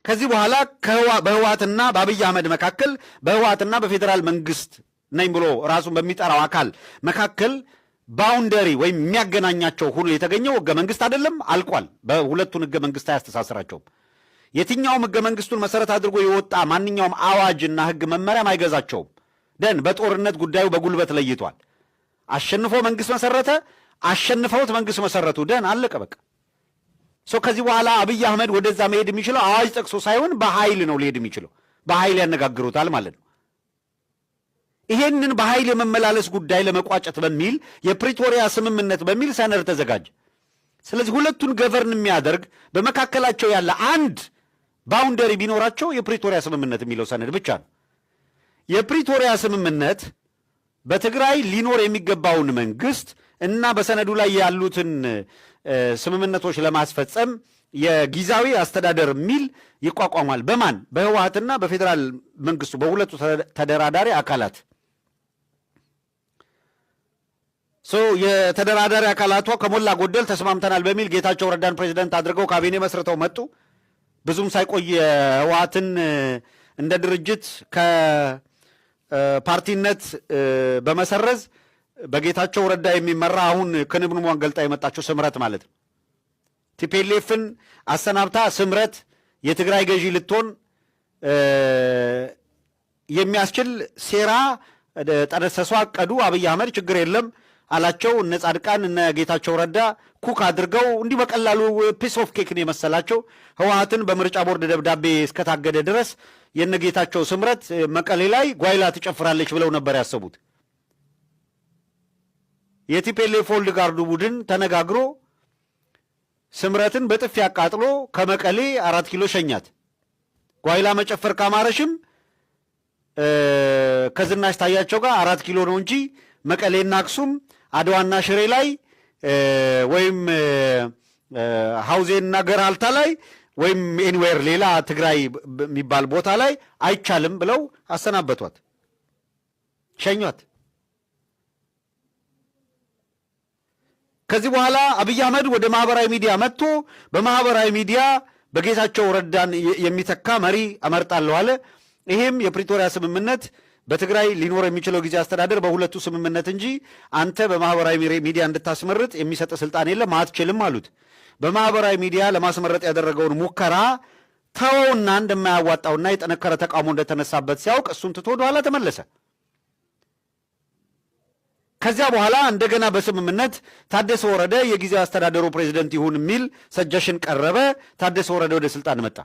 ከዚህ በኋላ በህወሓትና በአብይ አህመድ መካከል፣ በህወሓትና በፌዴራል መንግስት ነኝ ብሎ ራሱን በሚጠራው አካል መካከል boundary ወይም የሚያገናኛቸው ሁሉ የተገኘው ህገ መንግስት አይደለም፣ አልቋል። በሁለቱን ህገ መንግስት አያስተሳስራቸውም። የትኛውም ህገ መንግስቱን መሰረት አድርጎ የወጣ ማንኛውም አዋጅና ህግ መመሪያም አይገዛቸውም። Then በጦርነት ጉዳዩ በጉልበት ለይቷል። አሸንፎ መንግስት መሰረተ፣ አሸንፈውት መንግስት መሰረቱ። Then አለቀ በቃ። So ከዚህ በኋላ አብይ አህመድ ወደዛ መሄድ የሚችለው አዋጅ ጠቅሶ ሳይሆን በኃይል ነው ሊሄድ የሚችለው። በኃይል ያነጋግሩታል ማለት ነው። ይሄንን በኃይል የመመላለስ ጉዳይ ለመቋጨት በሚል የፕሪቶሪያ ስምምነት በሚል ሰነድ ተዘጋጀ። ስለዚህ ሁለቱን govern የሚያደርግ በመካከላቸው ያለ አንድ boundary ቢኖራቸው የፕሪቶሪያ ስምምነት የሚለው ሰነድ ብቻ ነው። የፕሪቶሪያ ስምምነት በትግራይ ሊኖር የሚገባውን መንግስት እና በሰነዱ ላይ ያሉትን ስምምነቶች ለማስፈጸም የጊዜያዊ አስተዳደር የሚል ይቋቋማል። በማን? በህወሓትና በፌዴራል መንግስቱ፣ በሁለቱ ተደራዳሪ አካላት። So የተደራዳሪ አካላቷ ከሞላ ጎደል ተስማምተናል በሚል ጌታቸው ረዳን ፕሬዚደንት አድርገው ካቢኔ መስርተው መጡ። ብዙም ሳይቆይ ህወሓትን እንደ ድርጅት ከፓርቲነት በመሰረዝ በጌታቸው ረዳ የሚመራ፣ አሁን ክንብንቧን ገልጣ የመጣችው ስምረት ማለት ነው። TPLF ን አሰናብታ ስምረት የትግራይ ገዢ ልትሆን የሚያስችል ሴራ ጠነሰሱ፣ አቀዱ። አብይ አህመድ ችግር የለም አላቸው። እነ ጻድቃን እነ ጌታቸው ረዳ cook አድርገው እንዲህ በቀላሉ piece of cake ን የመሰላቸው ህወሓትን በምርጫ ቦርድ ደብዳቤ እስከታገደ ድረስ የነ ጌታቸው ስምረት መቀሌ ላይ ጓይላ ትጨፍራለች ብለው ነበር ያሰቡት። የ TPLF old guard ኡ ቡድን ተነጋግሮ ስምረትን በጥፊ አቃጥሎ ከመቀሌ 4 ኪሎ ሸኛት። ጓይላ መጨፈር ካማረሽም ከዝናሽ ታያቸው ጋር 4 ኪሎ ነው እንጂ መቀሌና አክሱም፣ አድዋና ሽሬ ላይ ወይም ሐውዜንና ገራልታ ላይ ወይም anywhere ሌላ ትግራይ የሚባል ቦታ ላይ አይቻልም ብለው አሰናበቷት፣ ሸኟት። ከዚህ በኋላ አብይ አህመድ ወደ ማህበራዊ ሚዲያ መጥቶ በማህበራዊ ሚዲያ በጌታቸው ረዳን የሚተካ መሪ አመርጣለሁ አለ። ይሄም የፕሪቶሪያ ስምምነት በትግራይ ሊኖር የሚችለው ጊዜ አስተዳደር በሁለቱ ስምምነት እንጂ አንተ በማህበራዊ ሚዲያ እንድታስመርጥ የሚሰጥ ስልጣን የለም፣ አትችልም አሉት። በማህበራዊ ሚዲያ ለማስመረጥ ያደረገውን ሙከራ ተወውና እንደማያዋጣውና የጠነከረ ተቃውሞ እንደተነሳበት ሲያውቅ እሱን ትቶ ወደኋላ ተመለሰ። ከዚያ በኋላ እንደገና በስምምነት ታደሰ ወረደ የጊዜያዊ አስተዳደሩ ፕሬዚደንት ይሁን የሚል ሰጀሽን ቀረበ። ታደሰ ወረደ ወደ ስልጣን መጣ።